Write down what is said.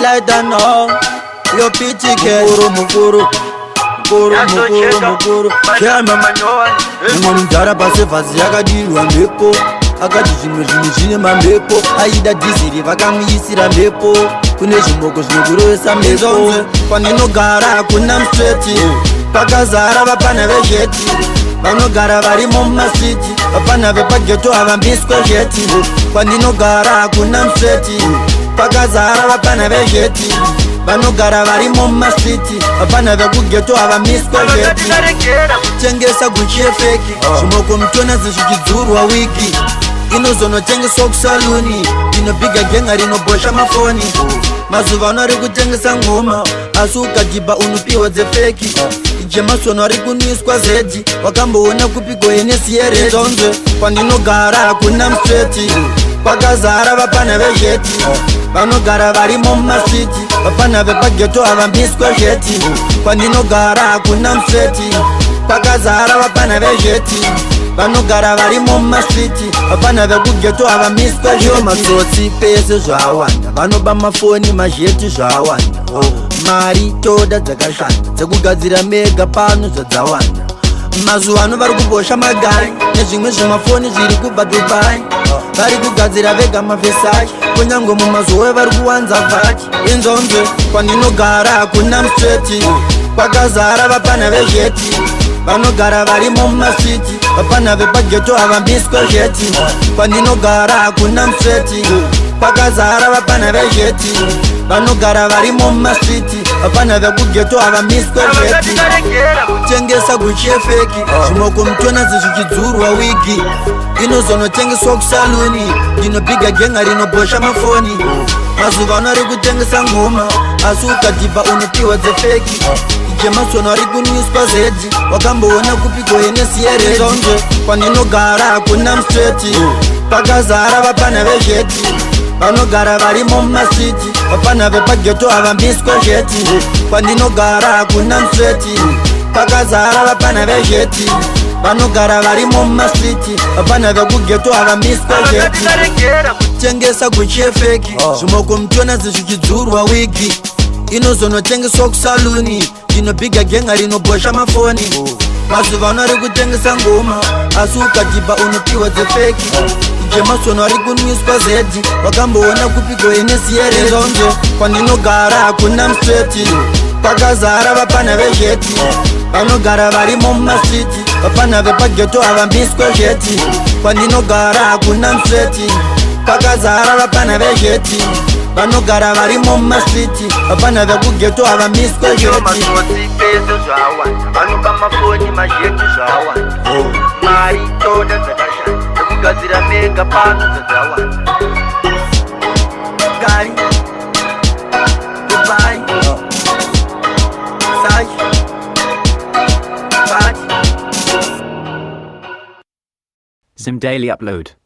Lighter now. Yo PTK. Mukuru mukuru. Mukuru mukuru mukuru. Chema. Mumwe mudhara pasevhasi yakadirwa mhepo, akati zvimwe zvinhu zvine mamhepo. Aida dhiziri, vakamuisira mhepo. Kune zvimoko zvinokurovesa mhepo. Kwandinogara hakuna mustreet, pakazara vapana vezheti vanogara varimo mumastreet. Vapana vepaghetto havambiswe zheti. Kwandinogara hakuna mustreet, pakazara vapana vezheti vanogara varimo mumastreet. Vapana vekughetto havamiswe zheti. Tengesa Gucci yefake, zvimoko mutonazi zvichidzurwa, wigi inozonotengeswa kusaluni. Inobhiga genga rinobhosha mafoni. Mazuva ano ari kutengesa ngoma, asi ukadhibha unopiwa dzefake. Jemasono ari kunwiswa zedhi. Wakamboona kupiko Hennessy yered? Kwandinogara hakuna mustreet, kwakazara vapana vezheti vanogara varimo mumastreet. Vapana vepaghetto havambiswe zheti. Kwandinogara hakuna mustreet, kwakazara vapana vezheti vanogara varimo mumastreet. Vapana vekughetto havamiswe zvo. Matsotsi pese zvawanda, vanoba mafoni, mazheti zvawanda. Mari toda dzakashanda, dzekugadzira mega pano zvadzawanda. Mazuva ano vari kubhosha magari nezvimwe zvimafoni zviri kubva Dubai. Vari kugadzira vega maVersace, kunyange mumazuva vari kuwanza vhachi inzonzwe. Kwandinogara hakuna mustreet, kwakazara vapana vezheti vanogara varimo mumastreet. Vapana vepaghetto havambiswe zheti. Kwandinogara hakuna mustreet, kwakazara vapana vezheti vanogara varimo mumastreet. Vapana vekughetto havamiswe zheti. Tengesa Gucci yefake, zvimoko mutonazi zvichidzurwa, wigi inozonotengeswa kusaluni. Ndinobhiga genga rinobhosha mafoni. Mazuva ano ari kutengesa ngoma, asi ukadhibha unopiwa dzefake. Jemasono ari kunwiswa zedhi. Wakamboona kupiko Hennessy yered? Kwandinogara hakuna mustreet, pakazara vapana vezheti vanogara varimo mumastreet. Vapana vepaghetto havambiswe zheti. Kwandinogara hakuna mustreet, pakazara vapana vezheti vanogara varimo mumastreet. Vapana vekughetto havamiswe zheti. Tengesa Gucci yefake, zvimoko mutonazi zvichidzurwa, wigi inozonotengeswa kusaluni. Ndinobhiga genga rinobhosha mafoni. Mazuva ano ari kutengesa ngoma, asi ukadhibha unopiwa dzefake. Jemasono ari kunwiswa zedhi. Wakamboona kupiko Hennessy yered? Kwandinogara hakuna mustreet, kwakazara vapana vezheti vanogara varimo mumastreet. Vapana vepaghetto havambiswe zheti. Kwandinogara hakuna mustreet, kwakazara vapana vezheti vanogara varimo mumastreet. Vapana vekughetto havamiswe zheti. Matsotsi pese zvawanda, vanoba mafoni, mazheti zvawanda. Mari toda dzakashanda, dzekugadzira mega pano dzadzawanda. Gari, Dubai, Sash, Party. Zim Daily Upload.